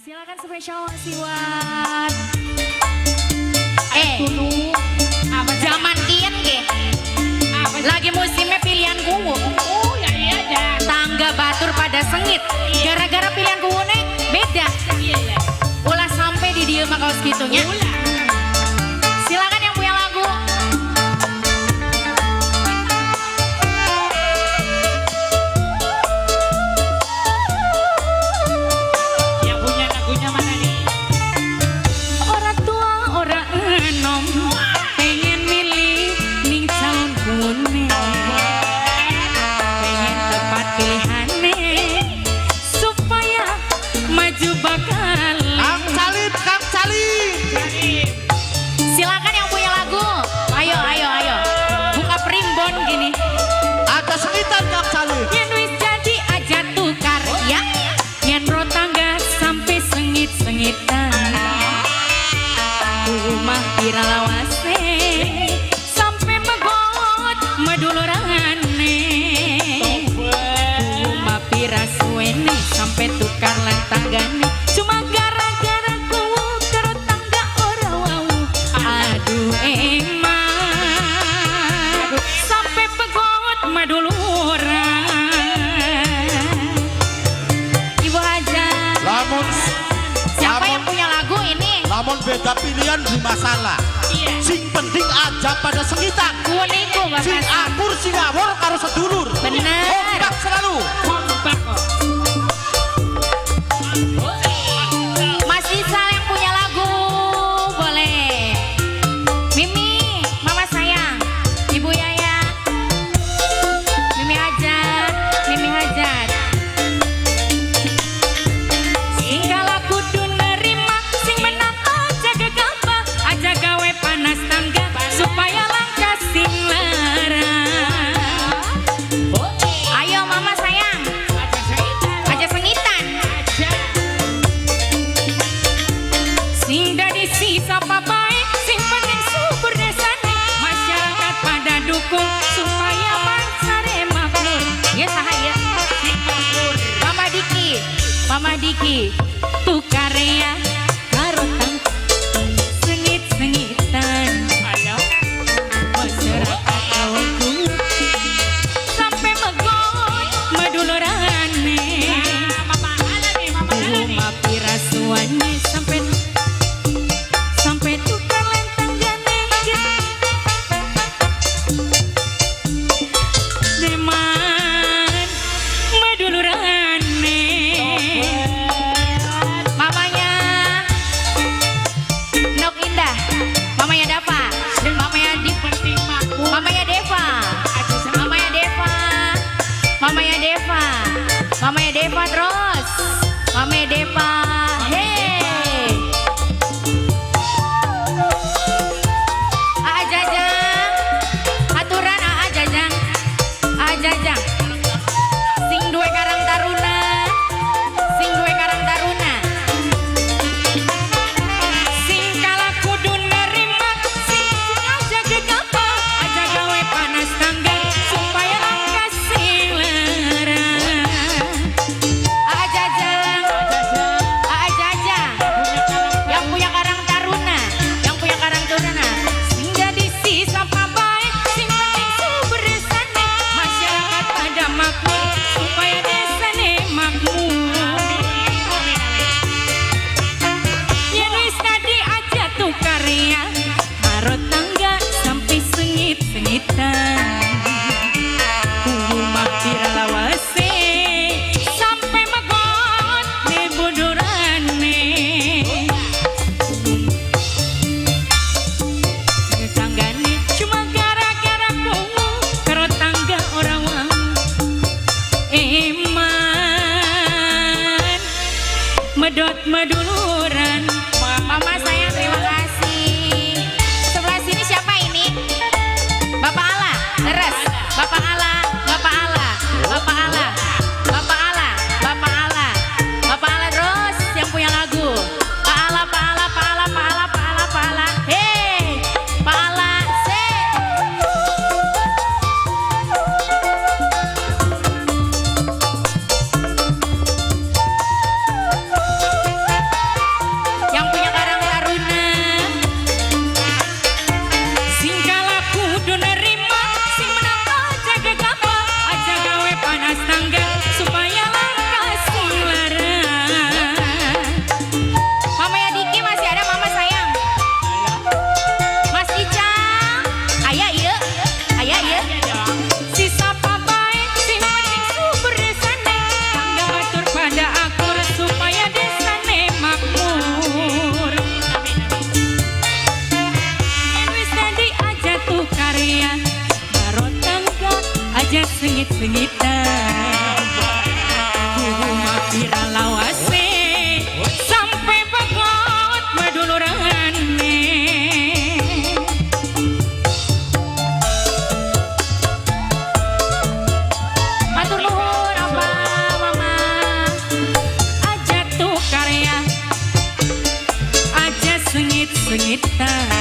Silakan spesial wasiwat. Apa Zaman kian ke. Apa sih? Lagi musimnya pilihan kuwu. Oh ya iya aja. Tangga batur pada sengit. Gara-gara pilihan kuwu nih beda. Iya iya. Ulah sampai di dia mah kaos gitunya. Ulah. Silakan yang punya lagu. Yang punya lagunya mana nih? Ora tua ora enom, pengen milih ning calon kuning, pengen tepat pilihane supaya maju bakal. Kang Salim, Kang Salim. Silakan yang punya lagu. Ayo ayo ayo. Buka primbon gini. Ada sengitan Kang Salim. Yen wis jadi aja tukar ya. Yen ro tangga sampai sengit-sengitan. Rumah pira lawase sampai megot medulurane. Rumah pira suwene sampai tukar lan tanggane. Cuma gara-gara kuwu karo tangga ora wau. Aduh eman sampai pegot maduluran. Ibu Hajar. Lamun Siapa lamun- yang punya lagu ini? Lamun beda pilihan di masalah. Iya. Sing penting aja pada sengitan. Kuliku Bapak. Sing akur sing awor karo sedulur. Bener. Kompak selalu. Kompak kok. Mas Rizal yang punya lagu boleh. Mimi, mama sayang, Ibu Yaya, Mimi Hajat, Mimi Hajat. Sing kalah kudu nerima, sing menang aja gegabah, aja gawe panas tangga supaya langkah sing larang. Ayo mama sayang, Aja sengitan. Aja sengitan. Aja. Sing dadi sisa papai, sing penting subur desane, masyarakat pada dukung supaya bangsane makmur. Ya saha ya. Sing makmur. Mama Diki, Mama Diki, tukar ya karo tang sengit-sengitan. Halo. Masyarakat kawanku sampai megot madulurane. Mama Ala nih, Mama Ala nih. Rumah pirasuane sampai sampai tukar lentang gane. Deman madulurane. Mamanya Nok Indah, mamanya Dava, mamanya Dip, Penting makmur. mamanya Deva, Aja sengitan. mamanya Deva, mamanya Deva, mamanya Deva terus, mamanya Deva, hey. Aa Jajang, aturan Aa Jajang, Aa Jajang, sing duwe Karang Taruna, sing duwe Karang Taruna. Sing kalah kudu nerima, sing aja gegabah, aja gawe panas tangga supaya langkah sing larang. Aa Jajang, Aa Jajang, yang punya Karang Taruna, yang punya Karang Taruna. Sing jadi sisa pabai, sing penting subur desane, masyarakat pada makmur supaya desane makmur. Amin amin. Yen wis tadi aja tukar ya karo tangga sampai sengit-sengitan. Rumah pira lawase sampai megot ne bodorane. Tanggane cuma gara-gara kuwu karo tangga ora wau. Eman medot meduluran. Mama sayang terima kasih. Sebelah sini siapa ini? Bapak Ala, terus. Bapak Ala, Bapak Ala, Bapak Ala, Bapak Ala, Bapak Ala, Bapak Ala terus yang punya lagu. Pak Ala, Pak Ala, Pak Ala, Pak Ala, Pak Ala, Pak Ala. Hei, Pak Ala, se. Sengitan.